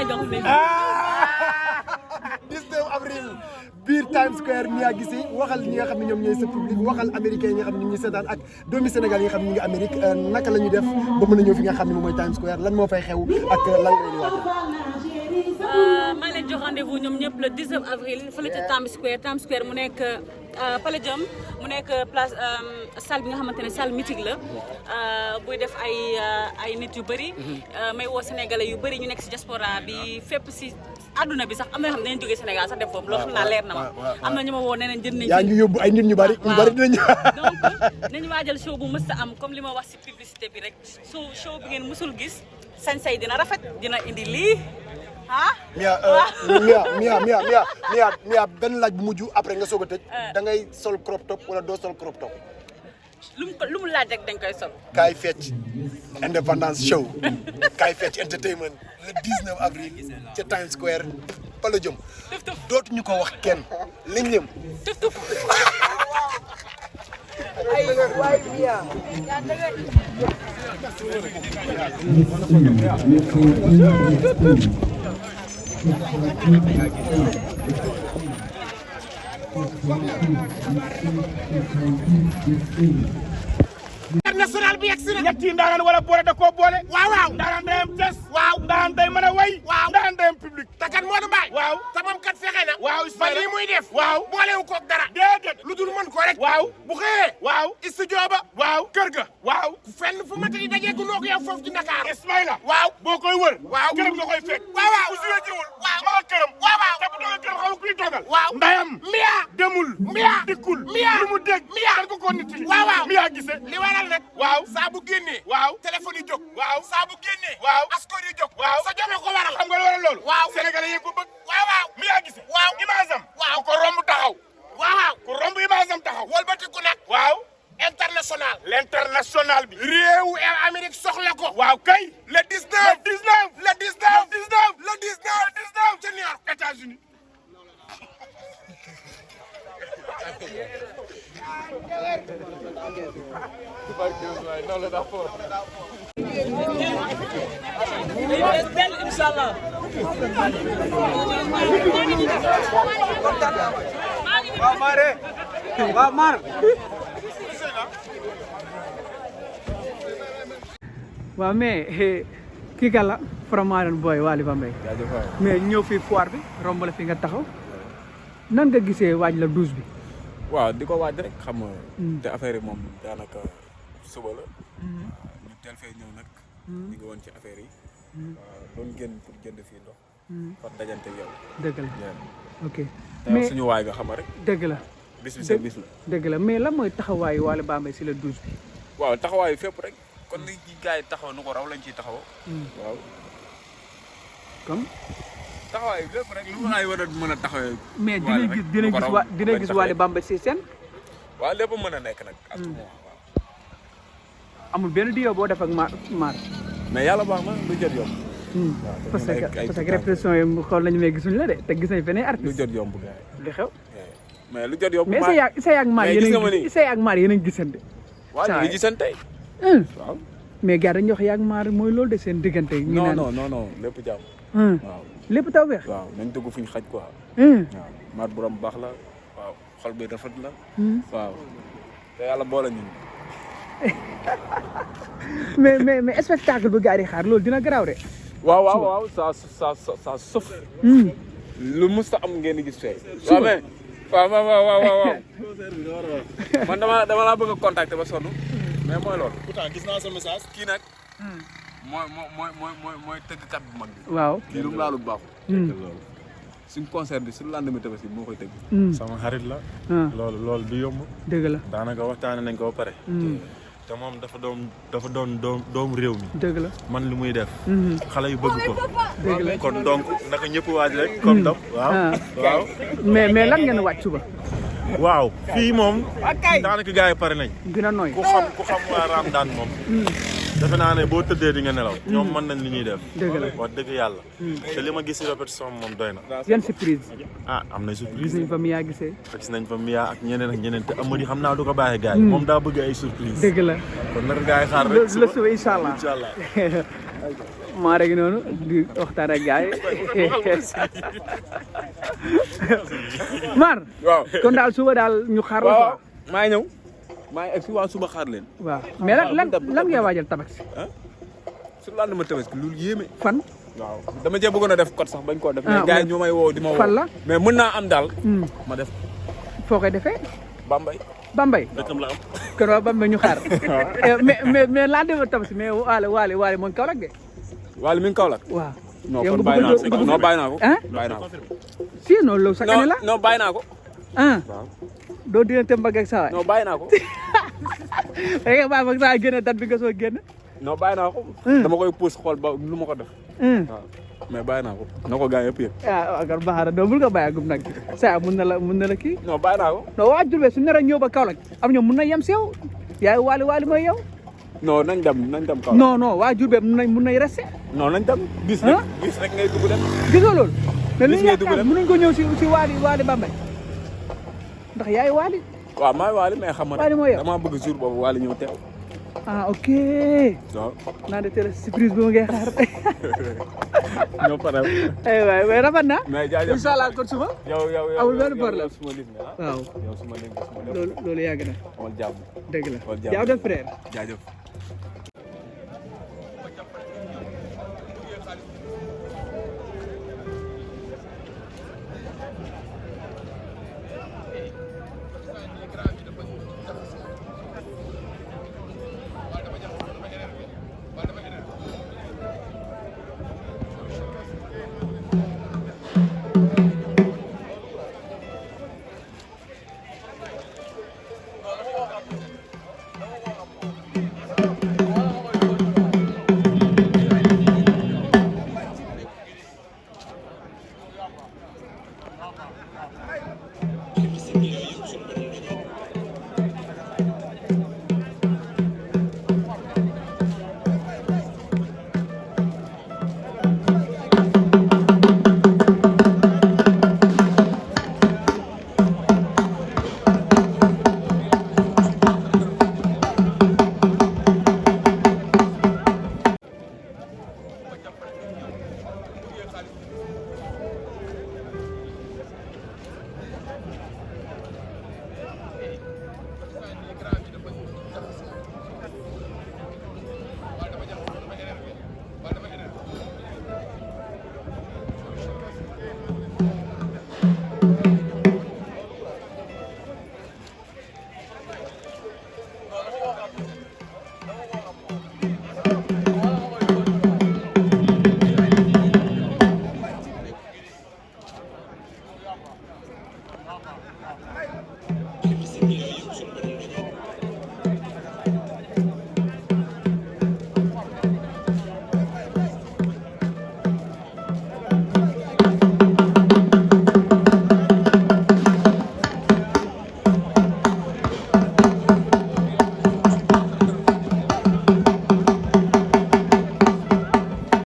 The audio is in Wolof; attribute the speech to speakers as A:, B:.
A: jox li
B: 19 avril biir Times Square Mia Guissé waxal ñi nga xam ne ñoom ñooy sa public waxal américain yi nga xam ne ñu ngi seetaan ak doomi Sénégal yi nga xam ne ñu ngi Amérique naka la ñu def ba mën a ñëw fi nga xam ne moom mooy Times Square lan moo fay xew ak lan nga leen di waajal.
A: maa ngi leen jox rendez-vous ñoom ñëpp le 19 avril fële ca Times Square mu nekk Palladium mu nekk place salle bi nga xamante ne salle mythique la buy def ay nit yu bëri may woo sénégalais yu bëri ñu nekk si diaspora bi fépp si àdduna bi sax am na yoo xam ne dañu jógee Sénégal sax def foofu loolu xam naa leer na ma am na ñu ma woo nee nañ jënd nañ
B: yaa ngi yóbbu ay nit ñu bëri dinañu
A: donc nañu waajal show bu mës a am comme li ma wax si publicité bi rek show bi ngeen mësul gis sañ-say dina rafet dina indi lii
B: Mia benn laaj bu mujj après nga soog a tëj da ngay sol crop top wala doo sol crop top
A: lu mu laaj rek dañ koy sol
B: kaay fecc Independence show kaay fecc entertainment le 19 avril ca Times Square Palladium dootuñu ko wax kenn liñ lim ay waay Mia
C: international bi yegsi na
D: ñetti ndaanaan wala boole da koo boole
C: waaw
D: ndaanaan day am tes
C: waaw
D: ndaanaan day mën a way
C: waaw
D: ndaanaan day am public
C: te kat Modou Mbaye
D: waaw
C: te moom kat fexe na
D: waaw
C: ba lii muy def
D: waaw
C: boolewu koog dara
D: déedéet
C: lu dul mën ko rek
D: waaw
C: bu xëyee
D: waaw
C: studio ba
D: waaw
C: kër ga
D: waaw
C: fenn fu ma tëddi dajee gu noo ko yow foofu ci Dakar
D: Ismaïla
C: waaw
D: boo koy wër
C: waaw
D: këram nga koy fekk
C: waaw
D: bu suyee jiwul
C: waaw
D: ma nga këram
C: waaw
D: te bu doon këram xam kuy toogal
C: waaw
D: ndayam
C: Mia
D: demul
C: Mia
D: dikkul
C: Mia
D: lu mu dégg
C: Mia
D: dañ ko nittali
C: waaw
D: Mia Guissé
C: li waral nag
D: waaw
C: saa bu génnee
D: waaw
C: téléphone yi jóg
D: waaw
C: saa bu génnee
D: waaw
C: askor yi jóg
D: waaw
C: sa jome ko waral
D: xam nga lu waral loolu
C: waaw
D: sénégalais yi ko bëgg
C: waaw
D: Mia Guissé
C: waaw
D: image am
C: waaw
D: ko romb taxaw
C: waaw
D: ku romb image am taxaw
C: walbatiku nag
D: waaw
C: international
D: l'international bi
C: réewu Amérique soxla ko
D: waaw kay
C: le 19 le 19 le 19 ca New York
D: États-Unis
A: inshallah
E: waaw Mar waaw mais kii kan la Faramareen Boy Wally Bambey mais ñëw fii foire bi romb la fi nga taxaw nan nga gisee waaj la 12 bi
F: waaw di ko waaj rek xam nga te affaire yi moom daanaka suba la ñu teel fee ñëw nag ñu ngi woon ci affaire yi waaw doon génn pour jënd fii ndox far dajante yow
E: dëgg la ok
F: mais suñu waay nga xam rek
E: dëgg la
F: bis bi seen bis la
E: dëgg la mais lan mooy taxawaayu Wally Bambey si la 12 bi
F: waaw taxawaayu fépp rek kon ni gars yi taxaw nu ko raw lañ ciy taxaw waaw
E: comme
F: taxawaayu fépp rek lu ay war a mën a taxawee
E: mais dina gis Wally Bambey si seen
F: waaw lépp mën a nekk nag à tout moment waaw
E: amul benn diyo boo def ak maar
F: mais yàlla baax na lu jot yomb
E: parce que répression yi xool nañu mais gisuñu la de te gis nañ feneen artiste
F: lu jot yomb gars
E: lu xew
F: mais lu jot yomb
E: mais Issa ak maar yéen a ngi gisante
F: waaw ñu ngi gisante waaw
E: mais gars dañuy wax yaa ak maar mooy loolu de seen diggante
F: non lépp jàmm waaw
E: lépp taw weex
F: waaw nañ dugg fuñ xaj quoi waaw maar borom baax la waaw xol bi rafet la waaw te yàlla boole ñun
E: mais spectacle bu gars yi xaar loolu dina garaaw de
F: waaw ça sauf lu mës a am ngeen di gis fee waaw mais waaw man dama laa bëgg a contacter ba sonn mais mooy loolu
D: pourtant gis naa sa message
F: kii nag mooy tëggkat bu mag bi
E: waaw
F: kii lu mu laalu baaxul suñ concert bi suñu lendemain Tabaski moo koy tëgg
D: sama xarit la loolu du yomb
E: dëgg la
D: daanaka waxtaane nañ ko ba pare te moom dafa doon doomu réew mi
E: dëgg la
D: man lu muy def xale yu bëgg ko
E: dëgg la
D: kon donc naka ñëpp waaj rek comme dam waaw
E: mais lan ngeen wàcc suba
D: waaw fii moom daanaka gars yi pare nañ
E: dina nooy
D: ku xam waa Ramadaan moom defe naa ne boo tëddee di nga nelaw ñoom mën nañ li ñuy def
E: dëgg la
D: wax dëgg yàlla te li ma gis si répétition moom doy na
E: yan surprise
D: am na surprise
E: gis nañ fa Mia Guissé
D: gis nañ fa Mia ak ñeneen te Amady xam naa du ko bàyyi gars yi moom daa bëgg ay surprise
E: dëgg la
D: kon nag gars yi xaar rek
E: la suba incha allah maa rek noonu di waxtaan ak gars yi Mar
F: waaw
E: kon daal suba daal ñu xaar la
F: waaw maa ngi ñëw maa ngi egg si waa suba xaar leen
E: waaw mais lan ngay waajal tabaski
F: su lan ma tabaski loolu yéeme
E: fan
F: waaw dama cee bëggoon a def code sax bañ koo def mais gars yi ñoo may woo di ma woo
E: fan la
F: mais mën naa am daal ma def
E: foo koy defee
F: Bambey
E: Bambey
D: dëkkam la am.
E: kon waa Bambey ñu xaar mais laa defa tabaski mais waale moom Kaolack de
F: Waly mi ngi Kaolack
E: waaw
F: non
E: yow
F: kon
E: nga
F: bàyyi
E: bëgg
F: naa ko non bàyyi naa ko
E: ah
F: bàyyi naa ko
E: si non loolu sa kane la
F: non bàyyi naa ko
E: ah
F: waaw
E: doo diggante mbagg ak saa
F: non bàyyi naa ko
E: da nga bàyyi mag saa génn date bi nga soo génn
F: non bàyyi naa ko dama koy pousse xool ba lu ma ko def waaw mais bàyyi naa ko na ko gars yëpp yëpp
E: ah akar baax na doo bul ko bàyyi agum nag saa mun na la kii
F: non bàyyi naa ko
E: non waa Diourbel su nar a ñëw ba Kaolack am ñoom mun na yem si yow yaay waali mooy yow
F: non nañ dem Kaolack
E: non waa Diourbel mun nañ resté
F: non nañ dem gis rek ngay dugg dem
E: gisoo loolu mais lu
F: Gis
E: ñu
F: ngay dugg
E: yaakaar
F: dem.
E: mënuñ ko ñëw si waali Bambey ndax yaay waali
F: waaw maay Waly mais xam nga
E: Waly mooy yow.
F: damaa bëgg jour boobu Waly ñëw teew
E: ah ok
F: waaw
E: naa de teel surprise bi ma ngay xaar
F: ñoo pare
E: ay waay mais rafet na
F: mais jaajëf
E: incha allah kon suba
F: yow
E: amul benn problème.
F: suma lim nga
E: waaw
F: yow suma lim nga suma lim
E: loolu yàgg na
F: amal jàmm
E: dëgg la
F: Wal jàmm.
E: jaaw def frère
F: jaajëf